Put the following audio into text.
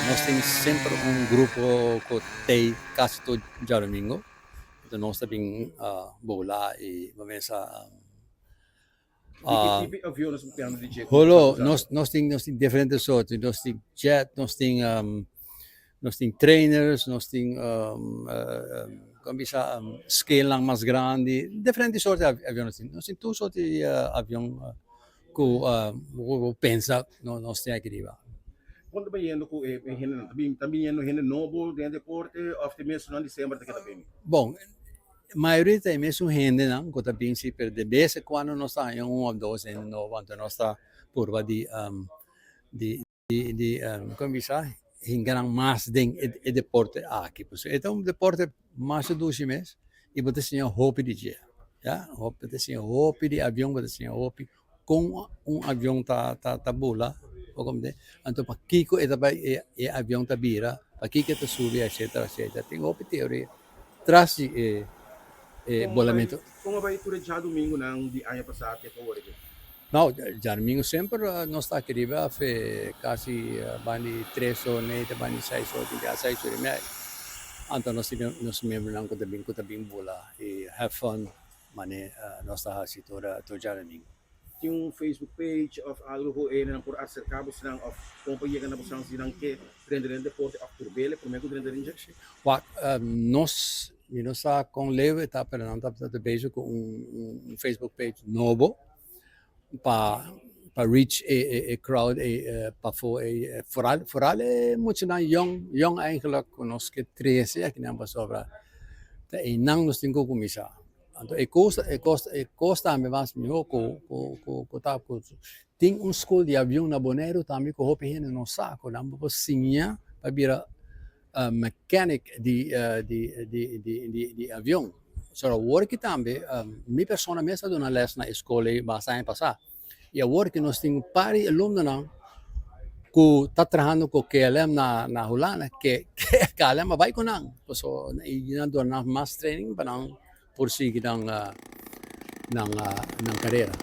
Nos tin semper un grupo ku tei kasi tur djadumingu. Enton nos ta bin bula i bo mesa. Di ki tipo di avion nos papiando di dje? Holo, nos nos tin nos tin diferente sorto. Nos tin jet, nos tin nos tin trainers, nos tin kon bisa scalenan mas grandi, diferente sorto di avion nos tin. Nos tin tur sorto di avion ku bo pensa nos tin aki riba. Kon ta bayendo ku e hendenan? Ta biniendo hende nobo den e deporte òf ta e mesunnan di semper ta keda bini? Bon, mayoria ta e mesun hendenan ku ta bin si, pero de bes en kuando nos ta haña un òf dos hende nobo, anto nos ta purba di di di kon bisa hinka nan mas den e deporte aki. Pasobra e ta un deporte masha dushi mes i bo ta siña hopi di dje, ya, bo ta siña hopi di avion, bo ta siña hopi kon un avion ta ta bula, bo komprende? Anto pakiko e ta bai e avion ta bira, pakiko e ta subi, etcetera, etcetera. Tin hopi teoria tras di e e bolamentu. Kon a bai tur e djadumingunan di aña pasá te pa ora aki? No, djadumingu semper nos ta aki riba afe kasi bandi tres or mei te bandi seis or, tin bia seis or i mei. Anto nos tin nos miembronan ku ta bin ku ta bin bula i have fun Mane nos ta hasi tur tur djadumingu. Tin un Facebook page of algo ku hendenan por aserká bosnan of kon pa yega na bosnan si nan ke drenta den deporte of purbele promé ku drenta den dje? Wak, nos, mi no sa kon leu e ta pero nan tabata bezig ku un Facebook page nobo pa pa reach e e crowd e pafó e foral foral e muchanan yong yong eigenlijk ku nos ke trese akinan pasobra ta einan nos tin ku kuminsá. Anto e kos e kos e kos tambe mas mihó ku ku ku ku ta ku tin un skol di avion na Boneiru tambe ku hopi hende no sa ku nan por siña pa bira mechanic di di di di di di avion. So awor ki tambe mi persona mes a duna les na e skol ei basta aña pasá. I awor ki nos tin un par di alumnonan ku ta trahando ku KLM na na Hulanda ke KLM a bai ku nan. Paso i nan duna nan mas training pa nan por sigui nan nan nan karera.